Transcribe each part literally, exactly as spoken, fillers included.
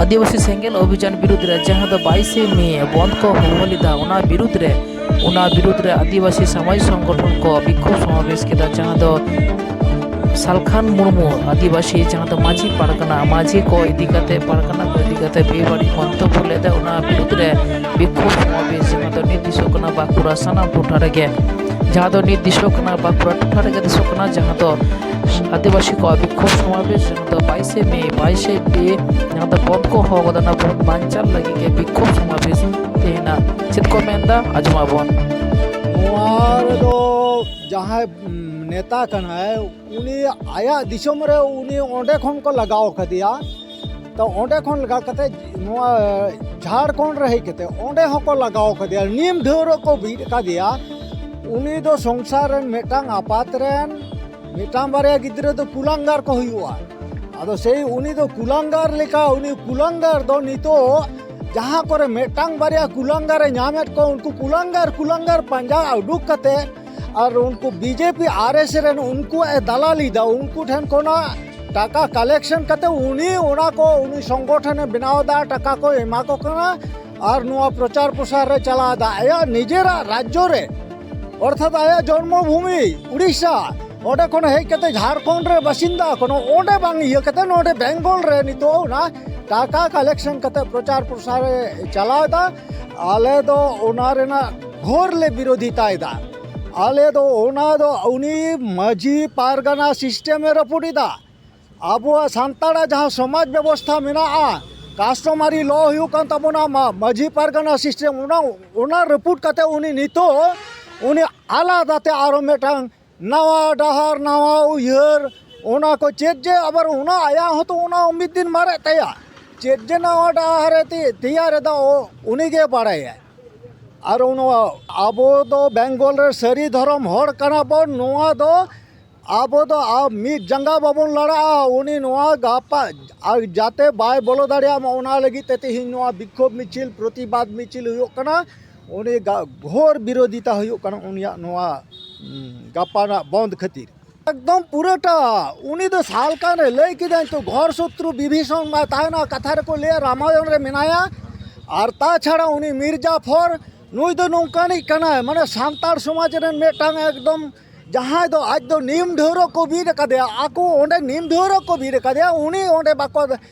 ᱟᱹᱫᱤᱵᱟᱹᱥᱤ ᱥᱮᱸᱜᱮᱞ ᱚᱵᱷᱤᱡᱟᱱ ᱵᱤᱨᱩᱫᱽ ᱨᱮ ᱡᱟᱦᱟᱸ ᱫᱚ ᱵᱟᱭᱤᱥᱮ ᱢᱮ ᱵᱚᱱᱫ ᱠᱚ ᱦᱚᱦᱚ ᱞᱮᱫᱟ, ᱚᱱᱟ ᱵᱤᱨᱩᱫᱽ ᱨᱮ, ᱚᱱᱟ ᱵᱤᱨᱩᱫᱽ ᱨᱮ ᱟᱹᱫᱤᱵᱟᱹᱥᱤ ᱥᱚᱢᱟᱡᱽ ᱥᱚᱝᱜᱚᱴᱷᱚᱱ ᱠᱚ ᱵᱤᱠᱷᱳᱵ ᱥᱚᱢᱟᱵᱮᱥ ᱠᱮᱫᱟ, ᱡᱟᱦᱟᱸ ᱫᱚ ᱥᱟᱞᱠᱷᱟᱱ ᱢᱩᱨᱢᱩ ᱟᱹᱫᱤᱵᱟᱹᱥᱤ, ᱡᱟᱦᱟᱸ ᱫᱚ ᱢᱟᱹᱡᱷᱤ ᱯᱟᱨᱜᱟᱱᱟ, ᱢᱟᱹᱡᱷᱤ ᱠᱚ ᱤᱫᱤ ᱠᱟᱛᱮ, ᱯᱟᱨᱜᱟᱱᱟ ᱠᱚ ᱤᱫᱤ ᱠᱟᱛᱮ ᱵᱮᱵᱟᱹᱲᱤᱡ ᱢᱚᱱᱛᱚᱵᱵᱚ ᱞᱮᱫᱟ, ᱚᱱᱟ ᱵᱤᱨᱩᱫᱽ ᱨᱮ ᱵᱤᱠᱷᱳᱵ ᱥᱚᱢᱟᱵᱮᱥ, ᱡᱟᱦᱟᱸ ᱫᱚ ᱱᱤᱛ ᱫᱤᱥᱚᱜ ᱠᱟᱱᱟ ᱵᱟᱸᱠᱩᱲᱟ ᱥᱟᱱᱟᱢ ᱴᱚᱴᱷᱟ ᱨᱮᱜᱮ, ᱡᱟᱦᱟᱸ ᱫᱚ ᱱᱤᱛ ᱫᱤᱥᱚᱜ ᱠᱟᱱᱟ ᱵᱟᱸᱠᱩᱲᱟ ᱴᱚᱴᱷᱟ ᱨᱮᱜᱮ ᱫᱤᱥᱚᱜ ᱠᱟᱱᱟ, ᱡᱟᱦᱟᱸ ᱫᱚ ᱟᱹᱫᱤᱵᱟᱹᱥᱤ ᱠᱚᱣᱟᱜ ᱵᱤᱠᱷᱳᱵ ᱥᱚᱢᱟᱵᱮᱥ, ᱡᱟᱦᱟᱸ ᱫᱚ ᱵᱟᱭᱤᱥᱮ ᱢᱮ, ᱵᱟᱭᱤᱥᱮ ᱢᱮ, ᱡᱟᱦᱟᱸ ᱫᱚ ᱵᱚᱱᱫ ᱠᱚ ᱦᱚᱦᱚ ᱟᱠᱟᱫᱟ, ᱚᱱᱟ ᱵᱚᱱᱫ ᱵᱟᱧᱪᱟᱣ ᱞᱟᱹᱜᱤᱫ ᱜᱮ ᱵᱤᱠᱷᱳᱵ ᱥᱚᱢᱟᱵᱮᱥ ᱛᱮᱦᱮᱧᱟᱜ ᱪᱮᱫ ᱠᱚ ᱢᱮᱱᱫᱟ, ᱟᱸᱡᱚᱢᱟᱵᱚᱱ᱾ ᱱᱚᱣᱟ ᱨᱮᱫᱚ ᱡᱟᱦᱟᱸᱭ, ᱩᱢ, ᱱᱮᱛᱟ ᱠᱟᱱᱟᱭ, ᱩᱱᱤ ᱟᱭᱟᱜ ᱫᱤᱥᱚᱢ ᱨᱮ ᱩᱱᱤ ᱚᱸᱰᱮ ᱠᱷᱚᱱ ᱠᱚ ᱞᱟᱜᱟᱣ ᱠᱟᱫᱮᱭᱟ᱾ ᱛᱚ ᱚᱸᱰᱮ ᱠᱷᱚᱱ ᱞᱟᱜᱟᱣ ᱠᱟᱛᱮ ᱱᱚᱣᱟ ᱡᱷᱟᱲᱠᱷᱚᱸᱰ ᱨᱮ ᱦᱮᱡ ᱠᱟᱛᱮ ᱚᱸᱰᱮ ᱦᱚᱸᱠᱚ ᱞᱟᱜᱟᱣ ᱠᱟᱫᱮᱭᱟ, ᱱᱤᱢ ᱰᱷᱟᱹᱣᱨᱟᱹᱜ ᱠᱚ ᱵᱤᱫ ᱠᱟᱫᱮᱭᱟ᱾ ᱩᱱᱤ ᱫᱚ ᱥᱚᱝᱥᱟᱨ ᱨᱮᱱ ᱢᱤᱫᱴᱟᱝ ᱟᱯᱟᱛ ᱨᱮᱱ ᱢᱤᱫᱴᱟᱝ ᱵᱟᱨᱭᱟ ᱜᱤᱫᱽᱨᱟᱹ ᱫᱚ ᱠᱩᱞᱟᱝᱜᱟᱨ ᱠᱚ ᱦᱩᱭᱩᱜᱼᱟ᱾ ᱟᱫᱚ ᱥᱮᱭ ᱩᱱᱤ ᱫᱚ ᱠᱩᱞᱟᱝᱜᱟᱨ ᱞᱮᱠᱟ, ᱩᱱᱤ ᱠᱩᱞᱟᱝᱜᱟᱨ ᱫᱚ ᱱᱤᱛᱚᱜ ᱡᱟᱦᱟᱸ ᱠᱚᱨᱮ ᱢᱤᱫᱴᱟᱝ ᱵᱟᱨᱭᱟ ᱠᱩᱞᱟᱝᱜᱟᱨᱮ ᱧᱟᱢᱮᱫ ᱠᱚ, ᱩᱱᱠᱩ ᱠᱩᱞᱟᱝᱜᱟᱨ ᱠᱩᱞᱟᱝᱜᱟᱨ ᱯᱟᱸᱡᱟ ᱩᱰᱩᱠ ᱠᱟᱛᱮ ᱟᱨ ᱩᱱᱠᱩ ᱵᱤᱡᱮᱯᱤ ᱟᱨ ᱮᱥ ᱨᱮᱱ ᱩᱱᱠᱩᱣᱟᱜ ᱮ ᱫᱟᱞᱟᱞᱤ ᱫᱟ, ᱩᱱᱠᱩ ᱴᱷᱮᱱ ᱠᱷᱚᱱᱟᱜ ᱴᱟᱠᱟ ᱠᱟᱞᱮᱠᱥᱚᱱ ᱠᱟᱛᱮ ᱩᱱᱤ ᱚᱱᱟ ᱠᱚ, ᱩᱱᱤ ᱥᱚᱝᱜᱚᱴᱷᱚᱱᱮ ᱵᱮᱱᱟᱣ ᱮᱫᱟ, ᱴᱟᱠᱟ ᱠᱚ ᱮᱢᱟ ᱠᱚ ᱠᱟᱱᱟ ᱟᱨ ᱱᱚᱣᱟ ᱯᱨᱚᱪᱟᱨ ᱯᱨᱚᱥᱟᱨ ᱨᱮ ᱪᱟᱞᱟᱣ ᱮᱫᱟ᱾ ᱟᱭᱟᱜ ᱱᱤᱡᱮᱨᱟᱜ ᱨᱟᱡᱽᱡᱚ ᱨᱮ, ᱚᱨᱛᱷᱟᱛ ᱟᱭᱟᱜ ᱡᱚᱱᱢᱚ ᱵᱷᱩᱢᱤ ᱩᱲᱤᱥᱥᱟ, ᱚᱸᱰᱮ ᱠᱷᱚᱱ ᱦᱮᱡ ᱠᱟᱛᱮ ᱡᱷᱟᱲᱠᱷᱚᱸᱰ ᱨᱮ ᱵᱟᱥᱤᱱᱫᱟ ᱠᱟᱱᱟ, ᱚᱸᱰᱮ ᱵᱟᱝ ᱤᱭᱟᱹ ᱠᱟᱛᱮ ᱱᱚᱰᱮ ᱵᱮᱝᱜᱚᱞ ᱨᱮ ᱱᱤᱛᱚᱜ ᱚᱱᱟ ᱴᱟᱠᱟ ᱠᱟᱞᱮᱠᱥᱚᱱ ᱠᱟᱛᱮ ᱯᱨᱚᱪᱟᱨ ᱯᱨᱚᱥᱟᱨ ᱮ ᱪᱟᱞᱟᱣ ᱮᱫᱟ᱾ ᱟᱞᱮ ᱫᱚ ᱚᱱᱟ ᱨᱮᱱᱟᱜ ᱜᱷᱳᱨ ᱞᱮ ᱵᱤᱨᱳᱫᱷᱤᱛᱟᱭ ᱫᱟ᱾ ᱟᱞᱮ ᱫᱚ ᱚᱱᱟ ᱫᱚ ᱩᱱᱤ ᱢᱟᱹᱡᱷᱤ ᱯᱟᱨᱜᱟᱱᱟ ᱥᱤᱥᱴᱮᱢ ᱮ ᱨᱟᱹᱯᱩᱫ ᱮᱫᱟ᱾ ᱟᱵᱚᱣᱟᱜ ᱥᱟᱱᱛᱟᱲᱟᱜ ᱡᱟᱦᱟᱸ ᱥᱚᱢᱟᱡᱽ ᱵᱮᱵᱚᱥᱛᱷᱟ ᱢᱮᱱᱟᱜᱼᱟ, ᱠᱟᱥᱴᱚᱢᱟᱨᱤ ᱞᱚ ᱦᱩᱭᱩᱜ ᱠᱟᱱ ᱛᱟᱵᱚᱱᱟ, ᱢᱟ-, ᱢᱟᱹᱡᱷᱤ ᱯᱟᱨᱜᱟᱱᱟ ᱥᱤᱥᱴᱮᱢ, ᱚᱱᱟ, ᱚᱱᱟ ᱨᱟᱹᱯᱩᱫ ᱠᱟᱛᱮ ᱩᱱᱤ ᱱᱤᱛᱚᱜ ᱩᱱᱤ ᱟᱞᱟᱫᱟᱛᱮ ᱟᱨᱚ ᱢᱤᱫᱴᱟᱝ ᱱᱟᱣᱟ ᱰᱟᱦᱟᱨ, ᱱᱟᱣᱟ ᱩᱭᱦᱟᱹᱨ, ᱚᱱᱟ ᱠᱚ ᱪᱮᱫ ᱡᱮ ᱟᱵᱟᱨ ᱚᱱᱟ ᱟᱭᱟᱜ ᱦᱚᱸᱛᱚ ᱚᱱᱟ ᱢᱤᱫ ᱫᱤᱱ ᱢᱟᱨᱮᱜ ᱛᱟᱭᱟ᱾ ᱪᱮᱫ ᱡᱮ ᱱᱟᱣᱟ ᱰᱟᱦᱟᱨ ᱮ ᱛᱮ-, ᱛᱮᱭᱟᱨ ᱮᱫᱟ, ᱚ-, ᱩᱱᱤ ᱜᱮ ᱵᱟᱲᱟᱭᱟᱭ᱾ ᱟᱨ ᱱᱚᱣᱟ ᱟᱵᱚ ᱫᱚ ᱵᱮᱝᱜᱚᱞ ᱨᱮ ᱥᱟᱹᱨᱤ ᱫᱷᱚᱨᱚᱢ ᱦᱚᱲ ᱠᱟᱱᱟ ᱵᱚᱱ, ᱱᱚᱣᱟ ᱫᱚ ᱟᱵᱚ ᱫᱚ ᱟ-, ᱢᱤᱫ ᱡᱟᱸᱜᱟ ᱵᱟᱵᱚᱱ ᱞᱟᱲᱟᱜᱼᱟ᱾ ᱩᱱᱤ ᱱᱚᱣᱟ ᱜᱟᱯᱟ ᱟᱨ ᱡᱟᱛᱮ ᱵᱟᱭ ᱵᱚᱞᱚ ᱫᱟᱲᱮᱭᱟᱜ ᱢᱟ, ᱚᱱᱟ ᱞᱟᱹᱜᱤᱫ ᱛᱮ ᱛᱮᱦᱮᱧ ᱱᱚᱣᱟ ᱵᱤᱠᱠᱷᱳᱵ ᱢᱤᱪᱷᱤᱞ, ᱯᱨᱚᱛᱤᱵᱟᱫ ᱢᱤᱪᱷᱤᱞ ᱦᱩᱭᱩᱜ ᱠᱟᱱᱟ᱾ ᱩᱱᱤ ᱜᱟ-, ᱜᱷᱳᱨ ᱵᱤᱨᱳᱫᱷᱤᱛᱟ ᱦᱩᱭᱩᱜ ᱠᱟᱱᱟ ᱩᱱᱤᱭᱟᱜ ᱱᱚᱣᱟ, ᱩᱸ, ᱜᱟᱯᱟᱱᱟᱜ ᱵᱚᱱᱫ ᱠᱷᱟᱹᱛᱤᱨ᱾ ᱮᱠᱫᱚᱢ ᱯᱩᱨᱟᱹᱴᱟ᱾ ᱩᱱᱤ ᱫᱚ ᱥᱟᱞᱠᱷᱟᱱ ᱨᱮ ᱞᱟᱹᱭ ᱠᱮᱫᱟᱹᱧ ᱛᱚ, ᱜᱷᱚᱨ ᱥᱚᱛᱨᱩ ᱵᱤᱵᱷᱤᱥᱚᱱ ᱢᱟ ᱛᱟᱦᱮᱱᱟ, ᱠᱟᱛᱷᱟ ᱨᱮᱠᱚ ᱞᱟᱹᱭᱟ ᱨᱟᱢᱟᱭᱚᱱ ᱨᱮ ᱢᱮᱱᱟᱭᱟ᱾ ᱟᱨ ᱛᱟᱪᱷᱟᱲᱟ ᱩᱱᱤ ᱢᱤᱨᱡᱟᱯᱷᱚᱨ, ᱱᱩᱭ ᱫᱚ ᱱᱚᱝᱠᱟᱱᱤᱡ ᱠᱟᱱᱟᱭ, ᱢᱟᱱᱮ ᱥᱟᱱᱛᱟᱲ ᱥᱚᱢᱟᱡᱽ ᱨᱮᱱ ᱢᱤᱫᱴᱟᱝ ᱮᱠᱫᱚᱢ ᱡᱟᱦᱟᱸᱭ ᱫᱚ ᱟᱡ ᱫᱚ ᱱᱤᱢ ᱰᱷᱟᱹᱣᱨᱟᱹᱜ ᱠᱚ ᱵᱤᱫ ᱟᱠᱟᱫᱮᱭᱟ, ᱟᱠᱚ ᱚᱸᱰᱮ ᱱᱤᱢ ᱰᱷᱟᱹᱣᱨᱟᱹᱜ ᱠᱚ ᱵᱤᱫ ᱟᱠᱟᱫᱮᱭᱟ, ᱩᱱᱤ ᱚᱸᱰᱮ ᱵᱟᱠᱚ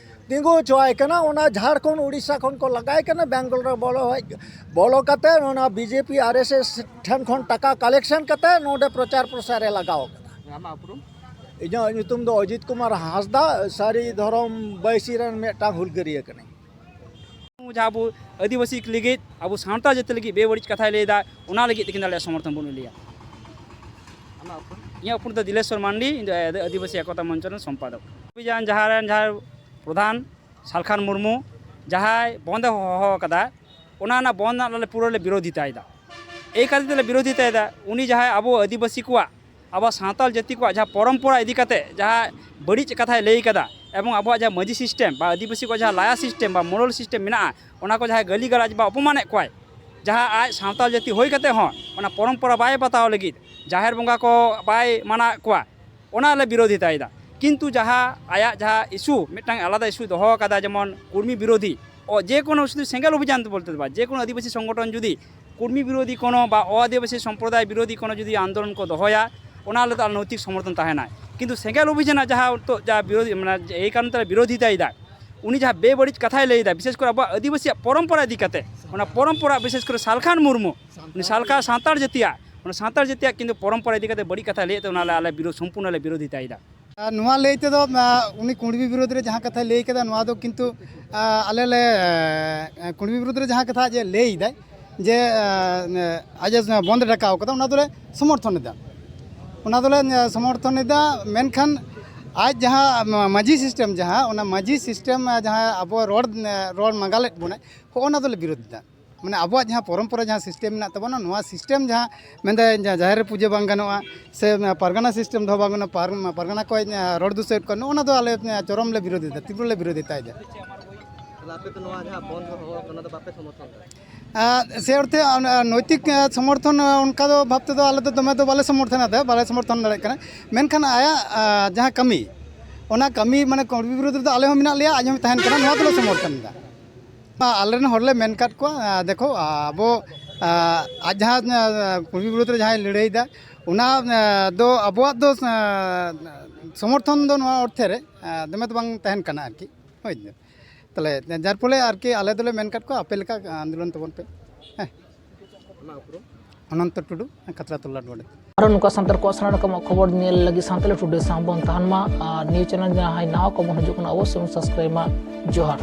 ᱛᱤᱸᱜᱩ ᱦᱚᱪᱚᱣᱟᱭ ᱠᱟᱱᱟ᱾ ᱚᱱᱟ ᱡᱷᱟᱲᱠᱷᱚᱸᱰ ᱩᱲᱤᱥᱥᱟ ᱠᱷᱚᱱ ᱠᱚ ᱞᱟᱜᱟᱭ ᱠᱟᱱᱟ, ᱵᱮᱝᱜᱚᱞ ᱨᱮ ᱵᱚᱞᱚ ᱦᱮᱡ, ᱵᱚᱞᱚ ᱠᱟᱛᱮ ᱚᱱᱟ ᱵᱤᱡᱮᱯᱤ ᱟᱨᱮᱥᱮᱥ ᱴᱷᱮᱱ ᱠᱷᱚᱱ ᱴᱟᱠᱟ ᱠᱟᱞᱮᱠᱥᱚᱱ ᱠᱟᱛᱮ ᱱᱚᱰᱮ ᱯᱨᱚᱪᱟᱨ ᱯᱨᱚᱥᱟᱨ ᱮ ᱞᱟᱜᱟᱣ ᱠᱟᱫᱟ᱾ ᱟᱢᱟᱜ ᱩᱯᱨᱩᱢ? ᱤᱧᱟᱹᱜ ᱧᱩᱛᱩᱢ ᱫᱚ ᱚᱡᱤᱛ ᱠᱩᱢᱟᱨ ᱦᱟᱸᱥᱫᱟ, ᱥᱟᱹᱨᱤ ᱫᱷᱚᱨᱚᱢ ᱵᱟᱹᱭᱥᱤ ᱨᱮᱱ ᱢᱤᱫᱴᱟᱝ ᱦᱩᱞᱜᱟᱹᱨᱤᱭᱟᱹ ᱠᱟᱹᱱᱟᱹᱧ᱾ ᱡᱟᱦᱟᱸ ᱟᱵᱚ ᱟᱹᱫᱤᱵᱟᱹᱥᱤ ᱞᱟᱹᱜᱤᱫ, ᱟᱵᱚ ᱥᱟᱶᱛᱟ ᱡᱟᱹᱛᱤ ᱞᱟᱹᱜᱤᱫ ᱵᱮᱵᱟᱹᱲᱤᱡ ᱠᱟᱛᱷᱟᱭ ᱞᱟᱹᱭ ᱮᱫᱟ, ᱚᱱᱟ ᱞᱟᱹᱜᱤᱫ ᱛᱮ ᱠᱤᱱᱛᱩ ᱟᱞᱮᱭᱟᱜ ᱥᱚᱢᱚᱨᱛᱷᱚᱱ ᱵᱚᱱ ᱞᱟᱹᱭᱟ᱾ ᱟᱢᱟᱜ ᱩᱯᱨᱩᱢ? ᱤᱧᱟᱹᱜ ᱩᱯᱨᱩᱢ ᱫᱚ ᱫᱤᱞᱮᱥᱣᱚᱨ ᱢᱟᱱᱰᱤ, ᱤᱧ ᱫᱚ ᱟᱹᱫᱤᱵᱟᱹᱥᱤ ᱮᱠᱚᱛᱟ ᱢᱚᱧᱪᱚ ᱨᱮᱱ ᱥᱚᱢᱯᱟᱫᱚᱠ᱾ ᱚᱵᱷᱤᱡᱟᱱ ᱡᱟᱦᱟᱸ ᱨᱮᱱ ᱡᱟᱦᱟᱸ ᱯᱨᱚᱫᱷᱟᱱ ᱥᱟᱞᱠᱷᱟᱱ ᱢᱩᱨᱢᱩ ᱡᱟᱦᱟᱸᱭ ᱵᱚᱱᱫ ᱮ ᱦᱚᱦᱚ ᱟᱠᱟᱫᱟ, ᱚᱱᱟ ᱨᱮᱱᱟᱜ ᱵᱚᱱᱫ ᱨᱮᱱᱟᱜ ᱟᱞᱮ ᱯᱩᱨᱟᱹ ᱞᱮ ᱵᱤᱨᱳᱫᱷᱤᱛᱟᱭᱮᱫᱟ᱾ ᱮᱭ ᱠᱷᱟᱹᱛᱤᱨ ᱛᱮᱞᱮ ᱵᱤᱨᱳᱫᱷᱤᱛᱟᱭᱮᱫᱟ, ᱩᱱᱤ ᱡᱟᱦᱟᱸᱭ ᱟᱵᱚ ᱟᱹᱫᱤᱵᱟᱹᱥᱤ ᱠᱚᱣᱟᱜ, ᱟᱵᱚ ᱥᱟᱶᱛᱟᱞ ᱡᱟᱹᱛᱤ ᱠᱚᱣᱟᱜ ᱡᱟᱦᱟᱸ ᱯᱚᱨᱚᱢᱯᱚᱨᱟ ᱤᱫᱤ ᱠᱟᱛᱮ ᱡᱟᱦᱟᱸ ᱵᱟᱹᱲᱤᱡ ᱠᱟᱛᱷᱟᱭ ᱞᱟᱹᱭ ᱠᱟᱫᱟ, ᱮᱵᱚᱝ ᱟᱵᱚᱣᱟᱜ ᱡᱟᱦᱟᱸ ᱢᱟᱹᱡᱷᱤ ᱥᱤᱥᱴᱮᱢ ᱵᱟ ᱟᱹᱫᱤᱵᱟᱹᱥᱤ ᱠᱚᱣᱟᱜ ᱡᱟᱦᱟᱸ ᱞᱟᱭᱟ ᱥᱤᱥᱴᱮᱢ ᱵᱟ ᱢᱳᱨᱟᱞ ᱥᱤᱥᱴᱮᱢ ᱢᱮᱱᱟᱜᱼᱟ, ᱚᱱᱟ ᱠᱚ ᱡᱟᱦᱟᱸᱭ ᱜᱟᱹᱞᱤ ᱜᱟᱞᱟᱡᱽ ᱵᱟ ᱚᱯᱚᱢᱟᱱᱮᱫ ᱠᱚᱣᱟᱭ, ᱡᱟᱦᱟᱸ ᱟᱡ ᱥᱟᱶᱛᱟᱞ ᱡᱟᱹᱛᱤ ᱦᱩᱭ ᱠᱟᱛᱮ ᱦᱚᱸ ᱚᱱᱟ ᱯᱚᱨᱚᱢᱯᱚᱨᱟ ᱵᱟᱭ ᱵᱟᱛᱟᱣ ᱞᱟᱹᱜᱤᱫ, ᱡᱟᱦᱮᱨ ᱵᱚᱸᱜᱟ ᱠᱚ ᱵᱟᱭ ᱢᱟᱱᱟᱣᱮᱫ ᱠᱚᱣᱟ, ᱚᱱᱟ ᱞᱮ ᱵᱤᱨᱳᱫᱷᱤᱛᱟᱭᱮᱫᱟ᱾ ᱠᱤᱱᱛᱩ ᱡᱟᱦᱟᱸ ᱟᱭᱟᱜ ᱡᱟᱦᱟᱸ ᱤᱥᱩ, ᱢᱤᱫᱴᱟᱝ ᱟᱞᱟᱫᱟ ᱤᱥᱩᱭ ᱫᱚᱦᱚ ᱟᱠᱟᱫᱟ, ᱡᱮᱢᱚᱱ ᱠᱩᱲᱢᱤ ᱵᱤᱨᱳᱫᱷᱤ, ᱚ, ᱡᱮ ᱠᱳᱱᱳ ᱥᱩᱫᱷᱩ ᱥᱮᱸᱜᱮᱞ ᱚᱵᱷᱤᱡᱟᱱ ᱫᱚ ᱵᱚᱞᱛᱮ ᱫᱚ ᱵᱟᱝ, ᱡᱮ ᱠᱳᱱᱳ ᱟᱹᱫᱤᱵᱟᱹᱥᱤ ᱥᱚᱝᱜᱚᱴᱷᱚᱱ ᱡᱩᱫᱤ ᱠᱩᱲᱢᱤ ᱵᱤᱨᱳᱫᱷᱤ ᱠᱳᱱᱳ ᱵᱟ ᱚ-ᱟᱹᱫᱤᱵᱟᱹᱥᱤ ᱥᱚᱢᱯᱨᱚᱫᱟᱭ ᱵᱤᱨᱳᱫᱷᱤ ᱠᱳᱱᱳ ᱡᱩᱫᱤ ᱟᱱᱫᱳᱞᱚᱱ ᱠᱚ ᱫᱚᱦᱚᱭᱟ, ᱚᱱᱟ ᱨᱮᱫᱚ ᱟᱞᱮ ᱱᱳᱭᱛᱤᱠ ᱥᱚᱢᱚᱨᱛᱷᱚᱱ ᱛᱟᱦᱮᱱᱟ᱾ ᱠᱤᱱᱛᱩ ᱥᱮᱸᱜᱮᱞ ᱚᱵᱷᱤᱡᱟᱱᱟᱜ ᱡᱟᱦᱟᱸ ᱱᱤᱛᱚᱜ ᱡᱟ ᱵᱤᱨᱳᱫᱷᱤ, ᱢᱟᱱᱮ ᱮᱭ ᱠᱟᱨᱚᱱ ᱛᱮ ᱵᱤᱨᱳᱫᱷᱤᱛᱟᱭᱮᱫᱟ, ᱩᱱᱤ ᱡᱟᱦᱟᱸ ᱵᱮᱵᱟᱹᱲᱤᱡ ᱠᱟᱛᱷᱟᱭ ᱞᱟᱹᱭᱫᱟ, ᱵᱤᱥᱮᱥ ᱠᱚᱨᱮ ᱟᱵᱚᱣᱟᱜ ᱟᱹᱫᱤᱵᱟᱹᱥᱤᱭᱟᱜ ᱯᱚᱨᱚᱢᱯᱚᱨᱟ ᱤᱫᱤ ᱠᱟᱛᱮ, ᱚᱱᱟ ᱯᱚᱨᱚᱢᱯᱚᱨᱟ, ᱵᱤᱥᱮᱥ ᱠᱚᱨᱮ ᱥᱟᱞᱠᱷᱟᱱ ᱢᱩᱨᱢᱩ, ᱩᱱᱤ ᱥᱟᱞᱠᱷᱟ ᱥᱟᱱᱛᱟᱲ ᱡᱟᱹᱛᱤᱭᱟᱜ, ᱚᱱᱟ ᱥᱟᱱᱛᱟᱲ ᱡᱟᱹᱛᱤᱭᱟᱜ ᱠᱤᱱᱛᱩ ᱯᱚᱨᱚᱢᱯᱚᱨᱟ ᱤᱫᱤ ᱠᱟᱛᱮ ᱵᱟᱹᱲᱤᱡ ᱠᱟᱛᱷᱟᱭ ᱞᱟᱹᱭᱮᱫ ᱛᱮ, ᱚᱱᱟ ᱞᱮ ᱟᱞᱮ ᱵᱤᱨᱳᱫᱷ, ᱥᱚᱢᱯᱩᱨᱱᱚ ᱞᱮ ᱵᱤᱨᱳᱫᱷᱤᱛᱟᱭᱮᱫᱟ᱾ ᱟᱨ ᱱᱚᱣᱟ ᱞᱟᱹᱭ ᱛᱮᱫᱚ, ᱟ, ᱩᱱᱤ ᱠᱩᱬᱵᱤ ᱵᱤᱨᱳᱫᱷ ᱨᱮ ᱡᱟᱦᱟᱸ ᱠᱟᱛᱷᱟᱭ ᱞᱟᱹᱭ ᱠᱮᱫᱟ, ᱱᱚᱣᱟ ᱫᱚ ᱠᱤᱱᱛᱩ, ᱟ, ᱟᱞᱮ ᱞᱮ, ᱟ, ᱠᱩᱬᱵᱤ ᱵᱤᱨᱳᱫᱷ ᱨᱮ ᱡᱟᱦᱟᱸ ᱠᱟᱛᱷᱟ ᱟᱡ ᱮ ᱞᱟᱹᱭ ᱮᱫᱟᱭ ᱡᱮ, ᱟ, ᱟᱡ ᱮ ᱵᱚᱱᱫ ᱰᱟᱠᱟᱣ ᱠᱟᱫᱟ, ᱚᱱᱟ ᱫᱚᱞᱮ ᱥᱚᱢᱚᱨᱛᱷᱚᱱ ᱮᱫᱟ᱾ ᱚᱱᱟ ᱫᱚᱞᱮ, ᱟ, ᱥᱚᱢᱚᱨᱛᱷᱚᱱ ᱮᱫᱟ, ᱢᱮᱱᱠᱷᱟᱱ ᱟᱡ ᱡᱟᱦᱟᱸ ᱢᱟ-, ᱢᱟᱹᱡᱷᱤ ᱥᱤᱥᱴᱮᱢ, ᱡᱟᱦᱟᱸ ᱚᱱᱟ ᱢᱟᱹᱡᱷᱤ ᱥᱤᱥᱴᱮᱢ, ᱟ, ᱡᱟᱦᱟᱸ ᱟᱵᱚ ᱨᱚᱲ, ᱟ, ᱨᱚᱲ ᱢᱟᱸᱜᱟᱞᱮᱫ ᱵᱚᱱᱟᱭ, ᱦᱚᱸᱜᱼᱚ ᱚᱱᱟ ᱫᱚᱞᱮ ᱵᱤᱨᱳᱫᱷ ᱮᱫᱟ᱾ ᱢᱟᱱᱮ ᱟᱵᱚᱣᱟᱜ ᱡᱟᱦᱟᱸ ᱯᱚᱨᱚᱢᱯᱚᱨᱟ ᱡᱟᱦᱟᱸ ᱥᱤᱥᱴᱮᱢ ᱢᱮᱱᱟᱜ ᱛᱟᱵᱚᱱᱟ, ᱱᱚᱣᱟ ᱥᱤᱥᱴᱮᱢ ᱡᱟᱦᱟᱸ ᱢᱮᱱᱫᱟᱭ ᱡᱟ-, ᱡᱟᱦᱮᱨ ᱨᱮ ᱯᱩᱡᱟᱹ ᱵᱟᱝ ᱜᱟᱱᱚᱜᱼᱟ, ᱥᱮ ᱯᱟᱨᱜᱟᱱᱟ ᱥᱤᱥᱴᱮᱢ ᱫᱚᱦᱚ ᱵᱟᱝ ᱜᱟᱱᱚᱜᱼᱟ, ᱯᱟᱨ-, ᱯᱟᱨᱜᱟᱱᱟ ᱠᱚ ᱨᱚᱲ ᱫᱩᱥᱟᱹᱣᱮᱫ ᱠᱚᱣᱟ, ᱱᱚᱜᱼᱚ ᱱᱚᱣᱟ ᱫᱚ ᱟᱞᱮ ᱪᱚᱨᱚᱢ ᱞᱮ ᱵᱤᱨᱳᱫᱷᱤᱛᱟ, ᱛᱤᱵᱨᱚ ᱞᱮ ᱵᱤᱨᱳᱫᱷᱤᱛᱟᱭᱮᱫᱟ᱾ ᱛᱟᱦᱚᱞᱮ ᱟᱯᱮ ᱫᱚ ᱱᱚᱣᱟ ᱡᱟᱦᱟᱸ ᱵᱚᱱᱫᱷ ᱦᱚᱦᱚ ᱟᱠᱟᱱᱟ, ᱚᱱᱟ ᱫᱚ ᱵᱟᱯᱮ ᱥᱚᱢᱚᱨᱛᱷᱚᱱ ᱮᱫᱟ? ᱟᱨ ᱥᱮ ᱚᱨᱛᱷᱮ ᱟᱨ, ᱟᱨ ᱱᱳᱭᱛᱤᱠ, ᱟᱨ, ᱥᱚᱢᱚᱨᱛᱷᱚᱱ, ᱟᱨ, ᱚᱱᱠᱟ ᱫᱚ ᱵᱷᱟᱵᱽ ᱛᱮᱫᱚ ᱟᱞᱮ ᱫᱚ ᱫᱚᱢᱮ ᱫᱚ ᱵᱟᱞᱮ ᱥᱚᱢᱚᱨᱛᱷᱚᱱ ᱮᱫᱟ, ᱵᱟᱞᱮ ᱥᱚᱢᱚᱨᱛᱷᱚᱱ ᱫᱟᱲᱮᱭᱟᱜ ᱠᱟᱱᱟ᱾ ᱢᱮᱱᱠᱷᱟᱱ ᱟᱭᱟᱜ, ᱟᱨ, ᱡᱟᱦᱟᱸ ᱠᱟᱹᱢᱤ, ᱚᱱᱟ ᱠᱟᱹᱢᱤ ᱢᱟᱱᱮ ᱠᱚᱲᱵᱤ ᱵᱤᱨᱩᱫᱽ ᱨᱮᱫᱚ ᱟᱞᱮ ᱦᱚᱸ ᱢᱮᱱᱟᱜ ᱞᱮᱭᱟ, ᱟᱡ ᱦᱚᱸ ᱛᱟᱦᱮᱱ ᱠᱟᱱᱟ, ᱱᱚᱣᱟ ᱫᱚᱞᱮ ᱥᱚᱢᱚᱨᱛᱷᱚᱱ ᱮᱫᱟ᱾ ᱟᱞᱮ ᱨᱮᱱ ᱦᱚᱲ ᱞᱮ ᱢᱮᱱ ᱠᱟᱫ ᱠᱚᱣᱟ, ᱟᱨ, ᱫᱮᱠᱷᱚ, ᱟᱵᱚ, ᱟᱨ, ᱟᱡ ᱡᱟᱦᱟᱸ, ᱟᱨ, ᱠᱚᱲᱵᱤ ᱵᱤᱨᱩᱫᱽ ᱨᱮ ᱡᱟᱦᱟᱸᱭ ᱞᱟᱹᱲᱦᱟᱹᱭ ᱮᱫᱟ, ᱚᱱᱟ, ᱟᱨ, ᱫᱚ ᱟᱵᱚᱣᱟᱜ ᱫᱚ, ᱟᱨ, ᱥᱚᱢᱚᱨᱛᱷᱚᱱ ᱫᱚ ᱱᱚᱣᱟ ᱚᱨᱛᱷᱮ ᱨᱮ, ᱟᱨ, ᱫᱚᱢᱮ ᱫᱚ ᱵᱟᱝ ᱛᱟᱦᱮᱱ ᱠᱟᱱᱟ ᱟᱨᱠᱤ᱾ ᱦᱳᱭ ᱛᱚ᱾ ᱛᱟᱦᱞᱮ ᱡᱟᱨ ᱯᱷᱚᱞᱮ ᱟᱨᱠᱤ ᱟᱞᱮ ᱫᱚᱞᱮ ᱢᱮᱱ ᱠᱟᱫ ᱠᱚᱣᱟ, ᱟᱯᱮ ᱞᱮᱠᱟ ᱟᱱᱫᱳᱞᱚᱱ ᱛᱟᱵᱚᱱ ᱯᱮ᱾ ᱦᱮᱸ᱾ ᱚᱱᱚᱱᱛᱚ ᱴᱩᱰᱩ, ᱠᱷᱟᱛᱲᱟ ᱛᱚᱞᱞᱟᱴ ᱵᱟᱲᱮ᱾ ᱟᱨᱚ ᱱᱚᱝᱠᱟ ᱥᱟᱱᱛᱟᱲ ᱠᱚᱣᱟᱜ ᱥᱟᱱᱟᱢ ᱨᱚᱠᱚᱢᱟᱜ ᱠᱷᱚᱵᱚᱨ ᱧᱮᱞ ᱞᱟᱹᱜᱤᱫ ᱥᱟᱱᱛᱟᱲᱤ ᱴᱩᱰᱮ ᱥᱟᱶ ᱵᱚᱱ ᱛᱟᱦᱮᱱ ᱢᱟ᱾ ᱟᱨ ᱱᱤᱭᱩᱡᱽ ᱪᱮᱱᱮᱞ ᱡᱟᱦᱟᱸᱭ ᱱᱟᱣᱟ ᱠᱚᱵᱚᱱ ᱦᱤᱡᱩᱜ ᱠᱟᱱᱟ, ᱚᱵᱚᱥᱥᱳᱭ ᱵᱚᱱ ᱥᱟᱵᱥᱠᱨᱟᱭᱤᱵ ᱢᱟ᱾ ᱡᱚᱦᱟᱨ᱾